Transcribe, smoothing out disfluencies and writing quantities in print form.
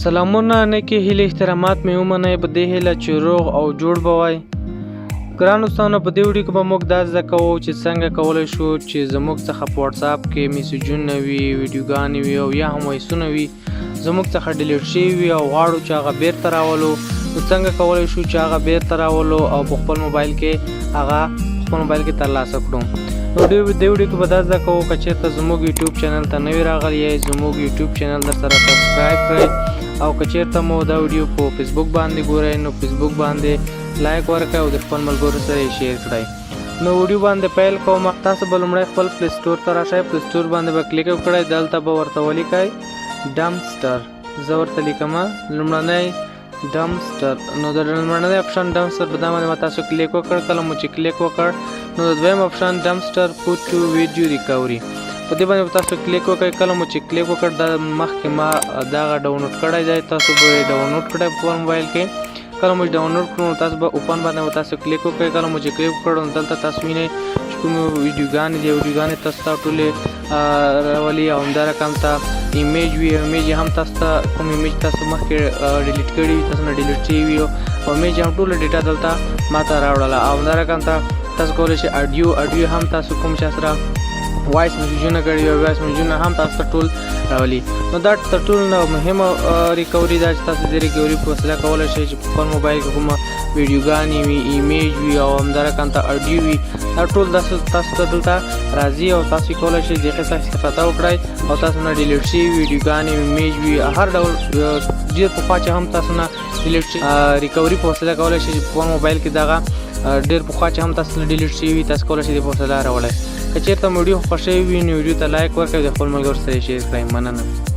سلامونه نیکې هیلې احترامات مې ومنئ، په دې هیله چې روغ او جوړ به وای. ګران دوستانو، په دې ویډیو کې به موږ دا زده کوو چې څنګه کولی شو چې زموږ څخه په واتساپ کې میسجونه وي، ویډیوګانې وي او یا هم وایسونه وي، زموږ څخه ډیلیټ شوي وي او غواړو چې هغه بیرته راولو. نو څنګه کولی شو چې هغه بیرته راولو او په خپل موبایل کې هغه خپل موبایل کې ترلاسه کړو؟ نو دې ویډیو کې به دا زده کوو. که چېرته زموږ یوټیوب چینل ته نوي راغلي یئ، زموږ یوټیوب چینل در سره subscribe کړئ او که چېرته مو دا ویډیو په فیسبوک باندې ګورئ، نو فیسبوک باندې like ورکړئ او د خپل ملګرو سره یې share کړئ. نو ویډیو باندې پیل کوم. تاسو به لومړی خپل Play Store ته راشئ، Play Store باندې به کلیک وکړئ، دلته به ورته ولیکئ Dumpster. زه ورته لیکم لومړنی Dumpster. نو د لومړنی option Dumpster په دا باندې ما تاسو کلیک وکړ. کله مو چې کلیک وکړ، نو د دویم option Dumpster Photo Video Recovery، په دې باندې تاسو کلیک وکړئ. کله مو چې کلیک وکړ، دا مخکې ما دغه ډاونلوډ کړی دی، تاسو به یې ډاونلوډ کړئ په خپل موبایل کې. کله مو چې ډاونلوډ کړو، نو تاسو به open باندې تاسو کلیک وکړئ. کله مو چې کلیک وکړ، نو دلته تاسو وینئ چې کومې ویډیوګانې دي، ویډیوګانې تاسو ته ټولې راولي او همدا رقم ته image وي، image هم تاسو ته کوم image تاسو مخکې delete کړي وي، تاسو نه delete شوي وي، او image هم ټوله data دلته ما ته راوړله. او همدا رقم ته تاسو کولی شئ audio هم تاسو کوم چا سره voice میسجونه کړي وي، voice میسجونه هم تاسو ته ټول راولي. نو دا تر ټولو نه مهمه recovery ده چې تاسو د recovery په وسیله کولی شئ چې په خپل موبایل کې کومه ویډیوګانې وي، image وي او همدا رقم ته audio وي، دا ټول تاسو ته دلته راځي او تاسو کولی شئ د هغې څخه استفاده وکړئ او تاسو نه delete شوي ویډیوګانې، image وي، هر ډول ډېر پخوا چې هم تاسو نه delete شي، recovery په وسیله کولی شئ چې په خپل موبایل کې دغه ډېر پخوا چې هم تاسو نه delete شوي وي، تاسو کولی شئ د په وسیله راوړئ. که چېرته مو ویډیو خوښه وي، نو ویډیو ته like ورکړئ او د خپل ملګرو سره یې share کړئ. مننه.